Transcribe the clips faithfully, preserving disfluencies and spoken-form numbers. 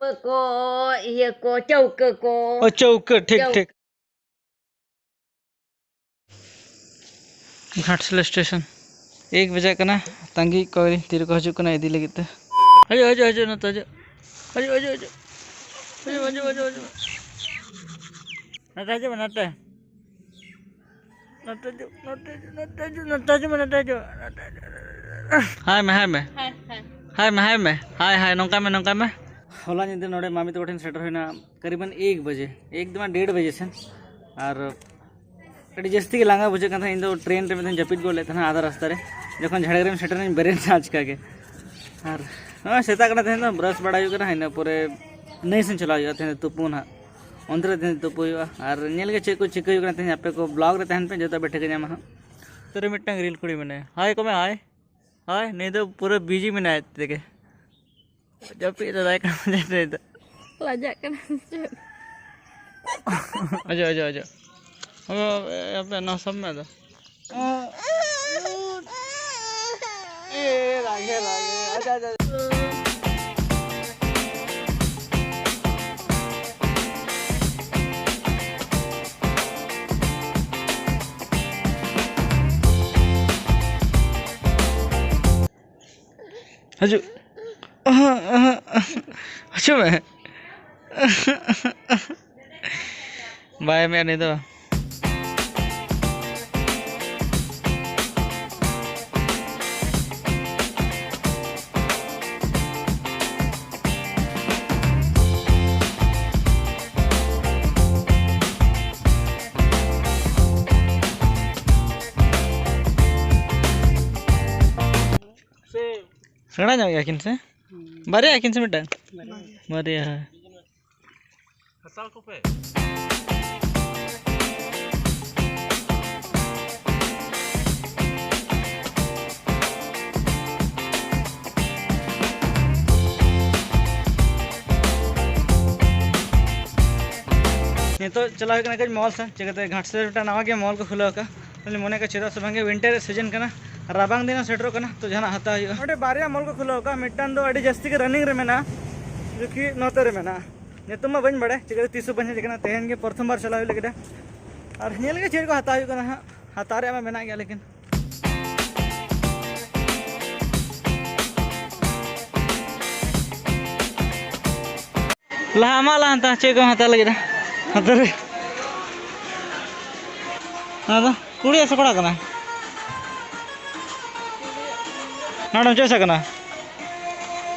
ᱠᱚ, ᱤᱭᱟᱹ ᱠᱚ, ᱪᱟᱹᱣᱠᱟᱹ ᱠᱚ᱾ ᱚ, ᱪᱟᱹᱣᱠᱟᱹ, ᱴᱷᱤᱠ, ᱪᱟᱹᱣᱠᱟᱹ᱾ ᱴᱷᱤᱠ᱾ ᱜᱷᱟᱴᱥᱤᱞᱟᱹ ᱥᱴᱮᱥᱚᱱ ᱮᱠ ᱵᱟᱡᱟᱜ ᱠᱟᱱᱟ᱾ ᱛᱟᱺᱜᱤ ᱠᱚ ᱛᱤ ᱨᱮᱠᱚ ᱦᱤᱡᱩᱜ ᱠᱟᱱᱟ ᱤᱫᱤ ᱞᱟᱹᱜᱤᱫ ᱛᱮ᱾ ᱦᱤᱡᱩᱜ, ᱦᱤᱡᱩᱜ, ᱦᱤᱡᱩᱜ, ᱱᱚᱛᱮ ᱦᱤᱡᱩᱜ᱾ ᱦᱤᱡᱩᱜ, ᱦᱤᱡᱩᱜ, ᱦᱤᱡᱩᱜ, ᱦᱤᱡᱩᱜ᱾ ᱦᱤᱡᱩᱜ, ᱦᱤᱡᱩᱜ, ᱦᱤᱡᱩᱜ, ᱦᱤᱡᱩᱜ᱾ ᱱᱚᱛᱮ ᱦᱤᱡᱩᱜ ᱢᱮ, ᱱᱚᱛᱮ᱾ ᱱᱚᱛᱮ ᱦᱤᱡᱩᱜ, ᱱᱚᱛᱮ ᱦᱤᱡᱩᱜ, ᱱᱚᱛᱮ ᱦᱤᱡᱩᱜ, ᱱᱚᱛᱮ ᱦᱤᱡᱩᱜ ᱢᱮ, ᱱᱚᱛᱮ ᱦᱤᱡᱩᱜ᱾ ᱦᱟᱭ ᱢᱮ, ᱦᱟᱭ ᱢᱮ᱾ ᱦᱟᱭ, ᱦᱟᱭ᱾ ᱦᱟᱭ ᱢᱮ, ᱦᱟᱭ ᱢᱮ᱾ ᱦᱟᱭ, ᱦᱟᱭ, ᱱᱚᱝᱠᱟ ᱢᱮ, ᱱᱚᱝᱠᱟ ᱢᱮ᱾ ᱦᱚᱞᱟ ᱧᱤᱫᱟᱹ ᱱᱚᱰᱮ ᱢᱟᱢᱤ ᱛᱟᱠᱚ ᱴᱷᱮᱱ ᱥᱮᱴᱮᱨ ᱦᱩᱭᱱᱟ ᱠᱟᱨᱤᱵᱟᱱ ᱮᱠ ᱵᱟᱡᱮ, ᱮᱠ ᱫᱚ ᱵᱟᱝ, ᱰᱮᱲ ᱵᱟᱡᱮ ᱥᱮᱱ᱾ ᱟᱨ ᱟᱹᱰᱤ ᱡᱟᱹᱥᱛᱤ ᱜᱮ ᱞᱟᱸᱜᱟ ᱵᱩᱡᱷᱟᱹᱜ ᱠᱟᱱ ᱛᱟᱦᱮᱸᱫ᱾ ᱤᱧ ᱫᱚ ᱴᱨᱮᱱ ᱨᱮ ᱢᱤᱫ ᱫᱷᱟᱣ ᱡᱟᱹᱯᱤᱫ ᱜᱚᱫ ᱞᱮᱫ ᱛᱟᱦᱮᱱᱟ ᱟᱫᱷᱟ ᱨᱟᱥᱛᱟ ᱨᱮ, ᱡᱚᱠᱷᱚᱱ ᱡᱷᱟᱲᱜᱨᱟᱢ ᱥᱮᱴᱮᱨ ᱮᱱᱟᱧ ᱵᱮᱨᱮᱫ ᱮᱱᱟ ᱟᱪᱠᱟ ᱜᱮ᱾ ᱟᱨ ᱱᱚᱜᱼᱚᱭ ᱥᱮᱛᱟᱜ ᱠᱟᱱᱟ, ᱛᱮᱦᱮᱧ ᱫᱚ ᱵᱨᱟᱥ ᱵᱟᱲᱟ ᱦᱩᱭᱩᱜ ᱠᱟᱱᱟ, ᱤᱱᱟᱹ ᱯᱚᱨᱮ ᱱᱟᱹᱭ ᱥᱮᱱ ᱪᱟᱞᱟᱣ ᱦᱩᱭᱩᱜᱼᱟ ᱛᱮᱦᱮᱧ ᱫᱚ ᱛᱩᱯᱩ ᱱᱟᱦᱟᱜ᱾ ᱚᱱᱛᱮ ᱨᱮ ᱛᱮᱦᱮᱧ ᱛᱩᱯᱩ ᱦᱩᱭᱩᱜᱼᱟ ᱟᱨ ᱧᱮᱞ ᱜᱮ ᱪᱮᱫ ᱠᱚ ᱪᱤᱠᱟᱹ ᱦᱩᱭᱩᱜ ᱠᱟᱱᱟ ᱛᱮᱦᱮᱧ᱾ ᱟᱯᱮ ᱠᱚ ᱵᱞᱚᱜ ᱨᱮ ᱛᱟᱦᱮᱱ ᱯᱮ, ᱡᱚᱛᱚ ᱯᱮ ᱴᱷᱤᱠᱟᱹ ᱧᱟᱢᱟ ᱦᱟᱸᱜ᱾ ᱱᱚᱛᱮ ᱨᱮ ᱢᱤᱫᱴᱟᱝ ᱨᱤᱞ ᱠᱩᱲᱤ ᱢᱮᱱᱟᱭᱟ, ᱦᱟᱭ ᱠᱚ ᱢᱮ, ᱦᱟᱭ᱾ ᱦᱟᱭ, ᱱᱩᱭ ᱫᱚ ᱯᱩᱨᱟᱹ ᱵᱤᱡᱤ ᱢᱮᱱᱟᱭᱟ ᱟᱡ ᱛᱮᱜᱮ᱾ ᱡᱟᱹᱯᱤᱫ ᱨᱮ ᱫᱟᱭ ᱠᱟᱱᱟ ᱡᱮ ᱱᱩᱭ ᱫᱚ᱾ ᱞᱟᱡᱟᱜ ᱠᱟᱱᱟ ᱥᱮ ᱪᱮᱫ? ᱚᱡᱚᱜ, ᱚᱡᱚᱜ, ᱚᱡᱚᱜ᱾ ᱟᱯᱮ, ᱟᱯᱮ ᱱᱚᱣᱟ ᱥᱟᱵ ᱢᱮ ᱟᱫᱚ᱾ ᱮ, ᱨᱟᱜᱮ, ᱨᱟᱜᱮ᱾ ᱟᱪᱪᱷᱟ, ᱟᱪᱪᱷᱟ᱾ ᱦᱤᱡᱩᱜ᱾ ᱚᱦᱚᱸ, ᱚᱦᱚᱸ, ᱚᱦᱚᱸ᱾ ᱦᱤᱡᱩᱜ ᱢᱮ᱾ ᱵᱟᱭ ᱮᱢᱮᱫ ᱩᱱᱤ ᱫᱚ᱾ ᱥᱮᱬᱟ ᱧᱚᱜ ᱜᱮᱭᱟ ᱠᱤᱱ ᱥᱮ? ᱵᱟᱨᱭᱟ ᱠᱤᱱ ᱥᱮ ᱢᱤᱫᱴᱟᱝ? ᱵᱟᱨᱭᱟ᱾ ᱦᱳᱭ᱾ ᱦᱟᱛᱟᱣ ᱠᱚᱯᱮ᱾ ᱱᱤᱛᱚᱜ ᱪᱟᱞᱟᱣ ᱦᱩᱭᱩᱜ ᱠᱟᱱᱟ ᱠᱟᱹᱡ ᱢᱚᱞ ᱥᱮᱫ, ᱪᱤᱠᱟᱹᱛᱮ ᱜᱷᱟᱴᱥᱤᱞᱟᱹ ᱨᱮ ᱢᱤᱫᱴᱟᱝ ᱱᱟᱣᱟ ᱜᱮ ᱢᱚᱞ ᱠᱚ ᱠᱷᱩᱞᱟᱹᱣ ᱟᱠᱟᱫ᱾ ᱛᱟᱦᱞᱮ ᱢᱚᱱᱮ ᱠᱟᱜ ᱪᱮᱫᱟᱜ ᱥᱮ ᱵᱟᱝᱜᱮ ᱣᱤᱱᱴᱟᱨ ᱨᱮ ᱥᱤᱡᱚᱱ ᱠᱟᱱᱟ, ᱨᱟᱵᱟᱝ ᱫᱤᱱ ᱦᱚᱸ ᱥᱮᱴᱮᱨᱚᱜ ᱠᱟᱱᱟ, ᱛᱚ ᱡᱟᱦᱟᱱᱟᱜ ᱦᱟᱛᱟᱣ ᱦᱩᱭᱩᱜᱼᱟ᱾ ᱱᱚᱰᱮ ᱵᱟᱨᱭᱟ ᱢᱚᱞ ᱠᱚ ᱠᱷᱩᱞᱟᱹᱣ ᱟᱠᱟᱫ, ᱢᱤᱫᱴᱟᱝ ᱫᱚ ᱟᱹᱰᱤ ᱡᱟᱹᱥᱛᱤ ᱜᱮ ᱨᱟᱱᱤᱝ ᱨᱮ ᱢᱮᱱᱟᱜᱼᱟ, ᱡᱩᱠᱤ ᱱᱚᱛᱮ ᱨᱮ ᱢᱮᱱᱟᱜᱼᱟ᱾ ᱧᱩᱛᱩᱢ ᱢᱟ ᱵᱟᱹᱧ ᱵᱟᱲᱟᱭᱟ, ᱪᱤᱠᱟᱹᱛᱮ ᱛᱤᱥ ᱦᱚᱸ ᱵᱟᱹᱧ ᱦᱮᱡ ᱟᱠᱟᱱᱟ, ᱛᱮᱦᱮᱧ ᱜᱮ ᱯᱨᱚᱛᱷᱚᱢ ᱵᱟᱨ ᱪᱟᱞᱟᱣ ᱦᱩᱭ ᱞᱟᱹᱜᱤᱫ᱾ ᱟᱨ ᱧᱮᱞ ᱜᱮ ᱪᱮᱫ ᱠᱚ ᱦᱟᱛᱟᱣ ᱦᱩᱭᱩᱜ ᱠᱟᱱᱟ ᱦᱟᱸᱜ, ᱦᱟᱛᱟᱣ ᱨᱮᱭᱟᱜ ᱢᱟ ᱢᱮᱱᱟᱜ ᱜᱮᱭᱟ, ᱞᱮᱠᱤᱱ ᱞᱟᱦᱟ ᱟᱢᱟᱜ ᱞᱟᱦᱟ ᱦᱟᱛᱟᱣ, ᱪᱮᱫ ᱠᱚᱢ ᱦᱟᱛᱟᱣ ᱞᱟᱹᱜᱤᱫ ᱦᱟᱱᱛᱮ ᱨᱮ? ᱚᱱᱟ ᱫᱚ ᱠᱩᱲᱤᱭᱟᱜ ᱥᱮ ᱠᱚᱲᱟ ᱠᱟᱱᱟ? ᱱᱚᱰᱮᱢ ᱪᱚᱭᱮᱥ ᱠᱟᱱᱟ?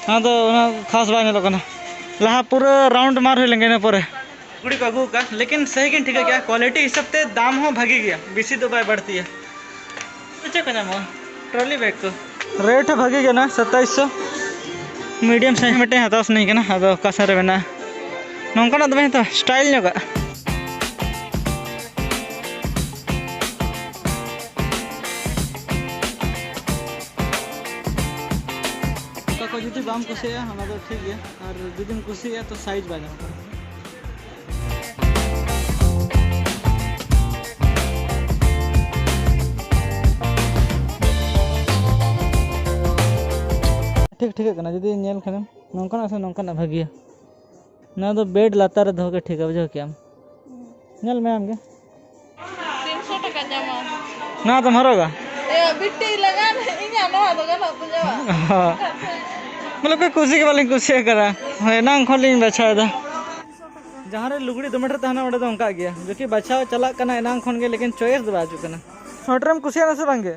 ᱚᱱᱟ ᱫᱚ ᱩᱱᱟᱹᱜ ᱠᱷᱟᱥ ᱵᱟᱭ ᱧᱮᱞᱚᱜ ᱠᱟᱱᱟ᱾ ᱞᱟᱦᱟ ᱯᱩᱨᱟᱹ ᱨᱟᱣᱩᱱᱰ ᱢᱟᱨ ᱦᱩᱭ ᱞᱮᱱ ᱜᱮ ᱤᱱᱟᱹ ᱯᱚᱨᱮ᱾ ᱠᱩᱲᱤ ᱠᱚ ᱟᱹᱜᱩ ᱟᱠᱟᱫ, ᱞᱮᱠᱤᱱ ᱥᱟᱹᱦᱤ ᱜᱤᱧ ᱴᱷᱤᱠᱟᱹ ᱠᱮᱜᱼᱟ, ᱠᱣᱟᱞᱤᱴᱤ ᱦᱤᱥᱟᱹᱵ ᱛᱮ ᱫᱟᱢ ᱦᱚᱸ ᱵᱷᱟᱹᱜᱤ ᱜᱮᱭᱟ, ᱵᱮᱥᱤ ᱫᱚ ᱵᱟᱭ ᱵᱟᱹᱲᱛᱤᱭᱟ᱾ ᱪᱮᱫ ᱠᱚ ᱧᱟᱢᱚᱜᱼᱟ? ᱴᱨᱚᱞᱤ ᱵᱮᱜᱽ ᱠᱚ᱾ ᱨᱮᱴ ᱦᱚᱸ ᱵᱷᱟᱹᱜᱤ ᱜᱮ ᱢᱮᱱᱟᱜᱼᱟ, ᱥᱟᱛᱟᱭᱤᱥ ᱥᱚ᱾ ᱢᱤᱰᱤᱭᱟᱢ ᱥᱟᱭᱤᱡ ᱢᱤᱫᱴᱮᱱ ᱦᱟᱛᱟᱣ ᱥᱟᱱᱟᱧ ᱠᱟᱱᱟ, ᱟᱫᱚ ᱚᱠᱟ ᱥᱮᱫ ᱨᱮ ᱢᱮᱱᱟᱜᱼᱟ? ᱱᱚᱝᱠᱟᱱᱟᱜ ᱫᱚ ᱵᱟᱹᱧ ᱦᱟᱛᱟᱣᱟ, ᱥᱴᱟᱭᱤᱞ ᱧᱚᱜᱟᱜ᱾ ᱚᱠᱟ ᱠᱚ ᱡᱩᱫᱤ ᱵᱟᱢ ᱠᱩᱥᱤᱭᱟᱜᱼᱟ, ᱚᱱᱟ ᱫᱚ ᱴᱷᱤᱠ ᱜᱮᱭᱟ, ᱟᱨ ᱡᱩᱫᱤᱢ ᱠᱩᱥᱤᱭᱟᱜᱼᱟ, ᱛᱚ ᱥᱟᱭᱤᱡᱽ ᱵᱟᱭ ᱧᱟᱢᱚᱜ ᱠᱟᱱᱟ᱾ ᱴᱷᱤᱠ ᱴᱷᱤᱠᱟᱹᱜ ᱠᱟᱱᱟ, ᱡᱩᱫᱤ ᱧᱮᱞ ᱠᱷᱟᱱᱮᱢ ᱱᱚᱝᱠᱟᱱᱟᱜ ᱥᱮ ᱱᱚᱝᱠᱟᱱᱟᱜ ᱵᱷᱟᱹᱜᱤᱭᱟ᱾ ᱱᱚᱣᱟ ᱫᱚ ᱵᱮᱰ ᱞᱟᱛᱟᱨ ᱨᱮ ᱫᱚᱦᱚ ᱜᱮ ᱴᱷᱤᱠᱟ, ᱵᱩᱡᱷᱟᱹᱣ ᱠᱮᱜᱼᱟᱢ? ᱧᱮᱞ ᱢᱮ ᱟᱢ ᱜᱮ᱾ ᱛᱤᱱᱥᱚ ᱴᱟᱠᱟ ᱧᱟᱢᱟ᱾ ᱱᱚᱣᱟ ᱫᱚᱢ ᱦᱚᱨᱚᱜᱟ? ᱮ, ᱵᱤᱴᱤ ᱞᱟᱜᱟᱱ, ᱤᱧᱟᱜ ᱱᱚᱣᱟ ᱫᱚ ᱜᱟᱱᱚᱜ ᱛᱤᱧᱟ ᱵᱟᱝ? ᱦᱚᱸ᱾ ᱵᱚᱞᱮ ᱠᱚ ᱠᱩᱥᱤ ᱜᱮ ᱵᱟᱹᱞᱤᱧ ᱠᱩᱥᱤ ᱟᱠᱟᱫᱟ᱾ ᱦᱳᱭ, ᱮᱱᱟᱝ ᱠᱷᱚᱱ ᱞᱤᱧ ᱵᱟᱪᱷᱟᱣ ᱮᱫᱟ᱾ ᱡᱟᱦᱟᱸ ᱨᱮ ᱞᱩᱜᱽᱲᱤ ᱫᱚᱢᱮ ᱰᱷᱮᱨ ᱛᱟᱦᱮᱱᱟ, ᱚᱸᱰᱮ ᱫᱚ ᱚᱱᱠᱟ ᱜᱮᱭᱟ, ᱡᱚᱠᱤ ᱵᱟᱪᱷᱟᱣ ᱪᱟᱞᱟᱜ ᱠᱟᱱᱟ ᱮᱱᱟᱝ ᱠᱷᱚᱱ ᱜᱮ, ᱞᱮᱠᱤᱱ ᱪᱚᱭᱮᱥ ᱫᱚ ᱵᱟᱭ ᱦᱤᱡᱩᱜ ᱠᱟᱱᱟ᱾ ᱥᱚᱨᱴ ᱨᱮᱢ ᱠᱩᱥᱤᱭᱟᱜᱼᱟ ᱥᱮ ᱵᱟᱝ ᱜᱮ?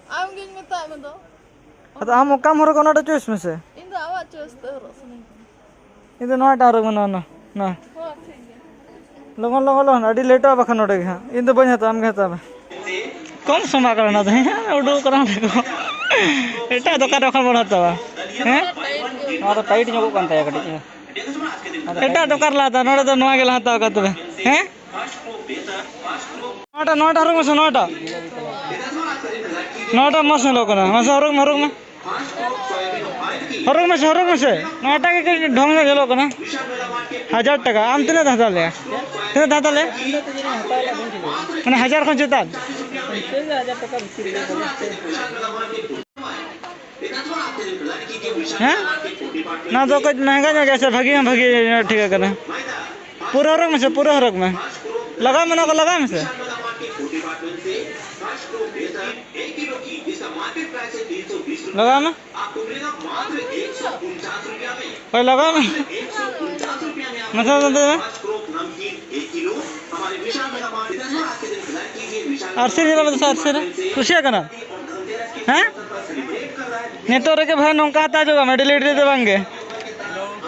ᱟᱢ ᱜᱤᱧ ᱢᱮᱛᱟᱜ ᱢᱮ ᱫᱚ᱾ ᱟᱫᱚ ᱟᱢ ᱚᱠᱟᱢ ᱦᱚᱨᱚᱜᱟ, ᱚᱱᱟᱴᱟᱜ ᱪᱚᱭᱮᱥ ᱢᱮᱥᱮ᱾ ᱤᱧ ᱫᱚ ᱟᱢᱟᱜ ᱪᱚᱭᱮᱥ ᱛᱮ ᱦᱚᱨᱚᱜ ᱥᱟᱱᱟᱧ ᱠᱟᱱᱟ᱾ ᱤᱧ ᱫᱚ ᱱᱚᱣᱟᱴᱟᱜ ᱦᱚᱨᱚᱜ ᱢᱮ, ᱱᱚᱣᱟ, ᱱᱚᱣᱟ, ᱱᱚᱣᱟ᱾ ᱦᱚᱸ, ᱴᱷᱤᱠ ᱜᱮᱭᱟ᱾ ᱞᱚᱜᱚᱱ, ᱞᱚᱜᱚᱱ, ᱞᱚᱜᱚᱱ, ᱟᱹᱰᱤ ᱞᱮᱴᱚᱜᱼᱟ ᱵᱟᱠᱷᱟᱱ ᱱᱚᱰᱮ ᱜᱮ ᱦᱟᱸᱜ᱾ ᱤᱧ ᱫᱚ ᱵᱟᱹᱧ ᱦᱟᱛᱟᱣᱟ, ᱟᱢ ᱜᱮ ᱦᱟᱛᱟᱣ ᱢᱮ᱾ ᱠᱚᱢ ᱥᱚᱢᱟ ᱠᱟᱱᱟ ᱚᱱᱟ ᱫᱚ, ᱦᱮᱸ, ᱩᱰᱩᱠ ᱠᱟᱱᱟ ᱚᱸᱰᱮ ᱠᱚ᱾ ᱮᱴᱟᱜ ᱫᱚᱠᱟᱱ ᱨᱮ ᱵᱟᱠᱷᱟᱱ ᱵᱚᱱ ᱦᱟᱛᱟᱣᱟ, ᱦᱮᱸ? ᱱᱚᱣᱟ ᱫᱚ ᱴᱟᱭᱤᱴ ᱧᱚᱜᱚᱜ ᱠᱟᱱ ᱛᱟᱭᱟ ᱠᱟᱹᱴᱤᱡ᱾ ᱮᱴᱟᱜ ᱫᱚᱠᱟᱱ ᱨᱮᱞᱮ ᱦᱟᱛᱟᱣᱟ, ᱱᱚᱰᱮ ᱫᱚ ᱱᱚᱣᱟ ᱜᱮᱞᱮ ᱦᱟᱛᱟᱣᱟ ᱠᱟ ᱛᱚᱵᱮ, ᱦᱮᱸ? ᱱᱚᱣᱟᱴᱟᱜ, ᱱᱚᱣᱟᱴᱟᱜ ᱦᱚᱨᱚᱜ ᱢᱮᱥᱮ, ᱱᱚᱣᱟᱴᱟᱜ᱾ ᱱᱚᱣᱟᱴᱟᱜ ᱢᱚᱡᱽ ᱧᱮᱞᱚᱜ ᱠᱟᱱᱟ᱾ ᱢᱟᱥᱮ ᱦᱚᱨᱚᱜ ᱢᱮ, ᱦᱚᱨᱚᱜ ᱢᱮ᱾ ᱦᱚᱨᱚᱜ ᱢᱮᱥᱮ, ᱦᱚᱨᱚᱜ ᱢᱮᱥᱮ᱾ ᱱᱚᱣᱟᱴᱟᱜ ᱜᱮ ᱠᱟᱹᱡ ᱰᱷᱚᱝ ᱧᱚᱜ ᱧᱮᱞᱚᱜ ᱠᱟᱱᱟ᱾ ᱦᱟᱡᱟᱨ ᱴᱟᱠᱟ᱾ ᱟᱢ ᱛᱤᱱᱟᱹᱜ ᱮᱢ ᱦᱟᱛᱟᱣ ᱞᱮᱜᱼᱟ? ᱛᱤᱱᱟᱹᱜ ᱮᱢ ᱦᱟᱛᱟᱣ ᱞᱮᱜᱼᱟ? ᱢᱟᱱᱮ ᱦᱟᱡᱟᱨ ᱠᱷᱚᱱ ᱪᱮᱛᱟᱱ? ᱦᱮᱸ? ᱱᱚᱣᱟ ᱫᱚ ᱠᱟᱹᱡ ᱢᱮᱦᱮᱝᱜᱟ ᱧᱚᱜ ᱜᱮᱭᱟ ᱥᱮ, ᱵᱷᱟᱹᱜᱤ ᱦᱚᱸ ᱵᱷᱟᱹᱜᱤ ᱧᱚᱜ ᱴᱷᱤᱠᱟᱹᱜ ᱠᱟᱱᱟ᱾ ᱯᱩᱨᱟᱹ ᱦᱚᱨᱚᱜ ᱢᱮᱥᱮ, ᱯᱩᱨᱟᱹ ᱦᱚᱨᱚᱜ ᱢᱮ᱾ ᱞᱟᱜᱟᱣ ᱢᱮ, ᱱᱚᱣᱟ ᱠᱚ ᱞᱟᱜᱟᱣ ᱢᱮᱥᱮ᱾ ᱞᱟᱜᱟᱣ ᱢᱮ᱾ ᱦᱳᱭ, ᱞᱟᱜᱟᱣ ᱢᱮ᱾ ᱢᱟᱥᱮ ᱢᱮᱱᱛᱮ ᱢᱮ᱾ ᱟᱨ ᱥᱮ ᱧᱮᱞ ᱢᱮ ᱫᱚᱥᱟ, ᱟᱨ ᱥᱮ ᱨᱮ ᱠᱩᱥᱤᱭᱟᱜ ᱠᱟᱱᱟ? ᱦᱮᱸ? ᱱᱤᱛᱚᱜ ᱨᱮᱜᱮ ᱵᱷᱟᱭ ᱱᱚᱝᱠᱟ ᱦᱟᱛᱟᱣ ᱦᱚᱪᱚ ᱠᱟᱜ ᱢᱮ, ᱰᱮᱞᱤ ᱰᱮᱞᱤ ᱫᱚ ᱵᱟᱝ ᱜᱮ᱾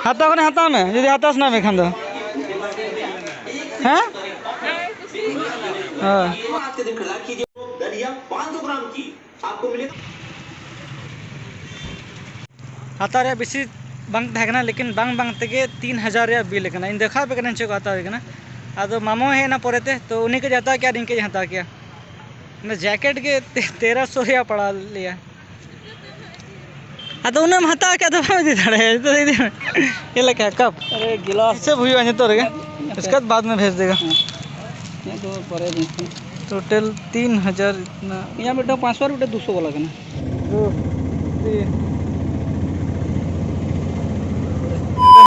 ᱦᱟᱛᱟᱣ ᱠᱷᱟᱱ ᱦᱟᱛᱟᱣ ᱢᱮ, ᱡᱩᱫᱤ ᱦᱟᱛᱟᱣ ᱥᱟᱱᱟ ᱢᱮ ᱠᱷᱟᱱ ᱫᱚ᱾ ᱦᱮᱸ? ᱦᱳᱭ᱾ ᱦᱟᱛᱟᱣ ᱨᱮᱭᱟᱜ ᱵᱮᱥᱤ ᱵᱟᱝ ᱛᱟᱦᱮᱸ ᱠᱟᱱᱟ, ᱞᱮᱠᱤᱱ ᱵᱟᱝ ᱵᱟᱝ ᱛᱮᱜᱮ ᱛᱤᱱ ᱦᱟᱡᱟᱨ ᱨᱮᱭᱟᱜ ᱵᱤᱞ ᱟᱠᱟᱱᱟ᱾ ᱤᱧ ᱫᱮᱠᱷᱟᱣ ᱟᱯᱮ ᱠᱟᱹᱱᱟᱹᱧ ᱪᱮᱫ ᱠᱚ ᱦᱟᱛᱟᱣ ᱦᱩᱭ ᱠᱟᱱᱟ᱾ ᱟᱫᱚ ᱢᱟᱢᱚ ᱦᱮᱡ ᱮᱱᱟ ᱯᱚᱨᱮᱛᱮ, ᱛᱚ ᱩᱱᱤ ᱠᱟᱹᱡ ᱦᱟᱛᱟᱣ ᱠᱮᱭᱟ ᱟᱨ ᱤᱧ ᱠᱟᱹᱡ ᱦᱟᱛᱟᱣ ᱠᱮᱭᱟ᱾ ᱚᱱᱟ ᱡᱮᱠᱮᱴ ᱜᱮ ᱛᱮ-, ᱛᱮᱨᱚᱥᱚ ᱨᱮᱭᱟᱜ ᱯᱟᱲᱟᱣ ᱞᱮᱭᱟ᱾ ᱟᱫᱚ ᱩᱱᱟᱹᱜ ᱮᱢ ᱦᱟᱛᱟᱣ ᱠᱮᱫ ᱫᱚ ᱵᱟᱢ ᱤᱫᱤ ᱫᱟᱲᱮᱭᱟᱜᱼᱟ, ᱱᱤᱛᱚᱜ ᱫᱚ ᱤᱫᱤ ᱢᱮ᱾ ᱪᱮᱫ ᱞᱮᱠᱟ ᱠᱟᱯ? ᱟᱨᱮ ᱜᱤᱞᱟᱥ᱾ ᱦᱤᱥᱟᱹᱵ ᱦᱩᱭᱩᱜᱼᱟ ᱱᱤᱛᱚᱜ ᱨᱮᱜᱮ, ᱤᱥᱠᱮ ᱵᱟᱫ ᱢᱮ ᱵᱷᱮᱡ ᱫᱮᱜᱟ᱾ ᱦᱮᱸ, ᱤᱧᱟᱹᱜ ᱫᱚ ᱯᱚᱨᱮ ᱵᱷᱮᱡ ᱠᱟᱱᱟ᱾ ᱴᱳᱴᱟᱞ ᱛᱤᱱ ᱦᱟᱡᱟᱨ ᱤᱛᱱᱟ᱾ ᱤᱧᱟᱹᱜ ᱢᱤᱫᱴᱟᱝ ᱯᱟᱸᱪᱥᱚ ᱟᱨ ᱢᱤᱫᱴᱟᱝ ᱫᱩᱥᱚ ᱵᱟᱞᱟ ᱠᱟᱱᱟ᱾ ᱫᱩ, ᱛᱤᱱ᱾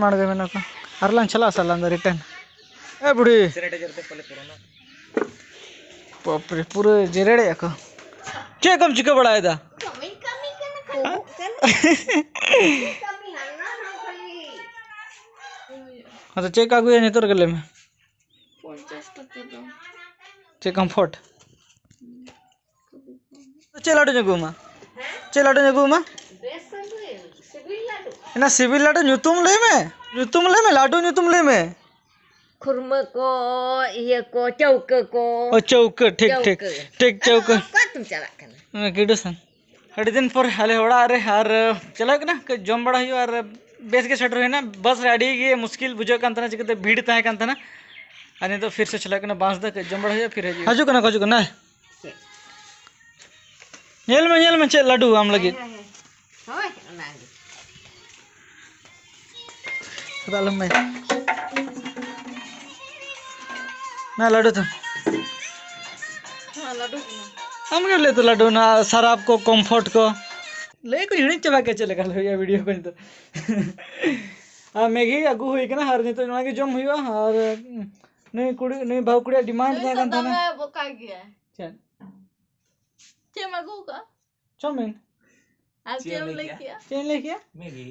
ᱢᱟᱲᱜᱮ ᱢᱮᱱᱟᱜ ᱠᱚᱣᱟ᱾ ᱟᱨ ᱞᱟᱝ ᱪᱟᱞᱟᱜᱼᱟ ᱥᱟᱞᱟ ᱫᱚ ᱨᱤᱴᱟᱨᱱ᱾ ᱮ ᱵᱩᱲᱦᱤ᱾ ᱵᱟᱯᱨᱮ, ᱯᱩᱨᱟᱹ ᱡᱮᱨᱮᱲᱮᱜᱼᱟ ᱠᱚ᱾ ᱪᱮᱫ ᱠᱚᱢ ᱪᱤᱠᱟᱹ ᱵᱟᱲᱟᱭᱮᱫᱟ? ᱠᱟᱹᱢᱤᱧ ᱠᱟᱹᱢᱤ ᱠᱟᱱᱟ ᱠᱚ᱾ ᱠᱟᱹᱢᱤ ᱦᱟᱱᱟ ᱱᱚᱣᱟ ᱠᱷᱟᱹᱞᱤ᱾ ᱟᱫᱚ ᱪᱮᱫ ᱠᱚ ᱟᱹᱜᱩᱭᱟ ᱱᱤᱛᱚᱜ ᱨᱮᱜᱮ ᱞᱟᱹᱭ ᱢᱮ᱾ ᱯᱚᱧᱪᱟᱥ ᱴᱟᱠᱟ ᱫᱚ᱾ ᱪᱮᱫ ᱠᱚᱢᱯᱷᱚᱨᱴ? ᱪᱮᱫ ᱞᱟᱹᱰᱩᱧ ᱟᱹᱜᱩ ᱟᱢᱟ? ᱪᱮᱫ ᱞᱟᱹᱰᱩᱧ ᱟᱹᱜᱩ ᱟᱢᱟ? ᱵᱮᱥ ᱥᱤᱵᱤᱞ ᱞᱟᱹᱰᱩ᱾ ᱚᱱᱟ ᱥᱤᱵᱤᱞ ᱞᱟᱹᱰᱩ ᱧᱩᱛᱩᱢ ᱞᱟᱹᱭ ᱢᱮ᱾ ᱧᱩᱛᱩᱢ ᱞᱟᱹᱭ ᱢᱮ, ᱞᱟᱹᱰᱩ ᱧᱩᱛᱩᱢ ᱞᱟᱹᱭ ᱢᱮ᱾ ᱠᱷᱩᱨᱢᱟᱹ ᱠᱚ, ᱤᱭᱟᱹ ᱠᱚ, ᱪᱟᱹᱣᱠᱟᱹ ᱠᱚ᱾ ᱚ, ᱪᱟᱹᱣᱠᱟᱹ, ᱴᱷᱤᱠ, ᱴᱷᱤᱠ, ᱪᱟᱹᱣᱠᱟᱹ᱾ ᱴᱷᱤᱠ, ᱟᱫᱚ ᱪᱟᱹᱣᱠᱟᱹ᱾ ᱚᱠᱟ ᱛᱮᱢ ᱪᱟᱞᱟᱜ ᱠᱟᱱᱟ? ᱦᱮᱸ, ᱠᱤᱰᱩ ᱥᱮᱱ᱾ ᱟᱹᱰᱤ ᱫᱤᱱ ᱯᱚᱨ ᱟᱞᱮ ᱚᱲᱟᱜ ᱨᱮ, ᱟᱨ ᱪᱟᱞᱟᱜ ᱠᱟᱱᱟ, ᱠᱟᱹᱡ ᱡᱚᱢ ᱵᱟᱲᱟ ᱦᱩᱭᱩᱜᱼᱟ, ᱟᱨ ᱵᱮᱥ ᱜᱮ ᱥᱮᱴᱮᱨ ᱦᱩᱭᱱᱟ᱾ ᱵᱟᱥ ᱨᱮ ᱟᱹᱰᱤ ᱜᱮ ᱢᱩᱥᱠᱤᱞ ᱵᱩᱡᱷᱟᱹᱜ ᱠᱟᱱ ᱛᱟᱦᱮᱱᱟ, ᱪᱤᱠᱟᱹᱛᱮ ᱵᱷᱤᱲ ᱛᱟᱦᱮᱸ ᱠᱟᱱ ᱛᱟᱦᱮᱱᱟ᱾ ᱟᱨ ᱱᱤᱛᱚᱜ ᱯᱷᱤᱨ ᱥᱮ ᱪᱟᱞᱟᱜ ᱠᱟᱱᱟ ᱵᱟᱥ ᱫᱚ, ᱠᱟᱹᱡ ᱡᱚᱢ ᱵᱟᱲᱟ ᱦᱩᱭᱩᱜᱼᱟ, ᱯᱷᱤᱨ ᱦᱤᱡᱩᱜᱼᱟ᱾ ᱦᱤᱡᱩᱜ ᱠᱟᱱᱟ ᱠᱚ, ᱦᱤᱡᱩᱜ ᱠᱟᱱᱟ᱾ ᱪᱮᱫ? ᱧᱮᱞ ᱢᱮ, ᱧᱮᱞ ᱢᱮ, ᱪᱮᱫ ᱞᱟᱹᱰᱩ ᱟᱢ ᱞᱟᱹᱜᱤᱫ᱾ ᱦᱮᱸ, ᱦᱮᱸ, ᱦᱮᱸ᱾ ᱦᱳᱭ, ᱚᱱᱟᱜᱮ᱾ ᱟᱫᱚ ᱟᱞᱚᱢ ᱢᱮ᱾ ᱱᱟ ᱞᱟᱹᱰᱩ ᱛᱚ᱾ ᱦᱮᱸ, ᱞᱟᱹᱰᱩ ᱠᱟᱱᱟ᱾ ᱟᱢ ᱜᱮ ᱞᱟᱹᱭ ᱛᱚ ᱞᱟᱹᱰᱩ, ᱚᱱᱟ ᱥᱟᱨᱟᱯ ᱠᱚ, ᱠᱚᱢᱯᱷᱚᱨᱴ ᱠᱚ᱾ ᱞᱟᱹᱭ ᱠᱚ ᱦᱤᱲᱤᱧ ᱪᱟᱵᱟ ᱠᱮᱫ ᱪᱮᱫ ᱞᱮᱠᱟ ᱦᱩᱭᱩᱜᱼᱟ ᱵᱷᱤᱰᱤᱭᱳ ᱠᱚ ᱱᱤᱛᱚᱜ᱾ ᱟᱨ ᱢᱮᱜᱤ ᱟᱹᱜᱩ ᱦᱩᱭ ᱠᱟᱱᱟ ᱟᱨ ᱱᱤᱛᱚᱜ ᱱᱚᱣᱟ ᱜᱮ ᱡᱚᱢ ᱦᱩᱭᱩᱜᱼᱟ᱾ ᱟᱨ ᱱᱩᱭ ᱠᱩᱲᱤ, ᱱᱩᱭ ᱵᱟᱹᱦᱩ ᱠᱩᱲᱤᱭᱟᱜ ᱰᱤᱢᱟᱱᱰ ᱛᱟᱦᱮᱸ ᱠᱟᱱ ᱛᱟᱦᱮᱱᱟ᱾ ᱫᱚᱢᱮ ᱵᱚᱠᱟ ᱜᱮᱭᱟ᱾ ᱪᱮᱫ? ᱪᱮᱫ ᱮᱢ ᱟᱹᱜᱩ ᱠᱟᱜᱼᱟ? ᱪᱟᱣᱢᱤᱱ᱾ ᱟᱨ ᱪᱮᱫ ᱮᱢ ᱞᱟᱹᱭ ᱠᱮᱜᱼᱟ? ᱪᱮᱫ ᱮᱢ ᱞᱟᱹᱭ ᱠᱮᱜᱼᱟ? ᱢᱮᱜᱤ᱾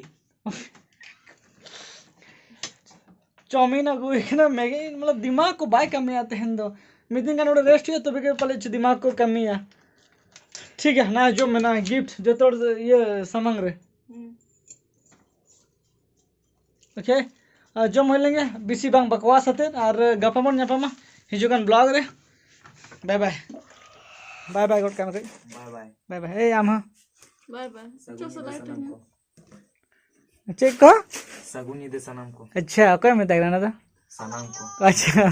ᱪᱟᱣᱢᱤᱱ ᱟᱹᱜᱩ ᱦᱩᱭ ᱠᱟᱱᱟ, ᱢᱮᱜᱤ, ᱢᱚᱛᱞᱚᱵ ᱫᱤᱢᱟᱜᱽ ᱠᱚ ᱵᱟᱭ ᱠᱟᱹᱢᱤᱭᱟ ᱛᱮᱦᱮᱧ ᱫᱚ᱾ ᱢᱤᱫ ᱫᱤᱱ ᱜᱟᱱ ᱚᱸᱰᱮ ᱨᱮᱥᱴ ᱦᱩᱭᱩᱜᱼᱟ, ᱛᱚᱵᱮ ᱜᱮ ᱯᱟᱞᱮ ᱪᱮᱫ ᱫᱤᱢᱟᱜᱽ ᱠᱚ ᱠᱟᱹᱢᱤᱭᱟ᱾ ᱴᱷᱤᱠ ᱜᱮᱭᱟ, ᱱᱟ ᱡᱚᱢ ᱢᱮ, ᱱᱟ ᱜᱤᱯᱷᱴ ᱡᱚᱛᱚ ᱦᱚᱲ ᱤᱭᱟᱹ ᱥᱟᱢᱟᱝ ᱨᱮ᱾ ᱦᱩᱸ᱾ ᱳᱠᱮ, ᱟᱨ ᱡᱚᱢ ᱦᱩᱭ ᱞᱮᱱᱜᱮ ᱵᱮᱥᱤ ᱵᱟᱝ ᱵᱟᱠᱣᱟᱥ ᱟᱛᱮᱫ, ᱟᱨ ᱜᱟᱯᱟ ᱵᱚᱱ ᱧᱟᱯᱟᱢᱟ ᱦᱤᱡᱩᱜ ᱠᱟᱱ ᱵᱞᱚᱜ ᱨᱮ᱾ ᱵᱟᱭ ᱵᱟᱭ᱾ ᱵᱟᱭ ᱵᱟᱭ ᱜᱚᱫ ᱠᱟᱜ ᱢᱮ ᱠᱟᱹᱡ᱾ ᱵᱟᱭ ᱵᱟᱭ᱾ ᱵᱟᱭ ᱵᱟᱭ᱾ ᱮᱭ ᱟᱢ ᱦᱚᱸ᱾ ᱵᱟᱭ ᱵᱟᱭ᱾ ᱥᱟᱹᱜᱩᱱ ᱧᱤᱫᱟᱹ ᱥᱟᱱᱟᱢ ᱠᱚ᱾ ᱪᱮᱫ ᱠᱚ? ᱥᱟᱹᱜᱩᱱ ᱧᱤᱫᱟᱹ ᱥᱟᱱᱟᱢ ᱠᱚ᱾ ᱟᱪᱪᱷᱟ, ᱚᱠᱚᱭ ᱢᱮᱛᱟᱭ ᱠᱟᱱᱟ ᱚᱱᱟ ᱫᱚ? ᱥᱟᱱᱟᱢ ᱠᱚ᱾ ᱟᱪᱪᱷᱟ᱾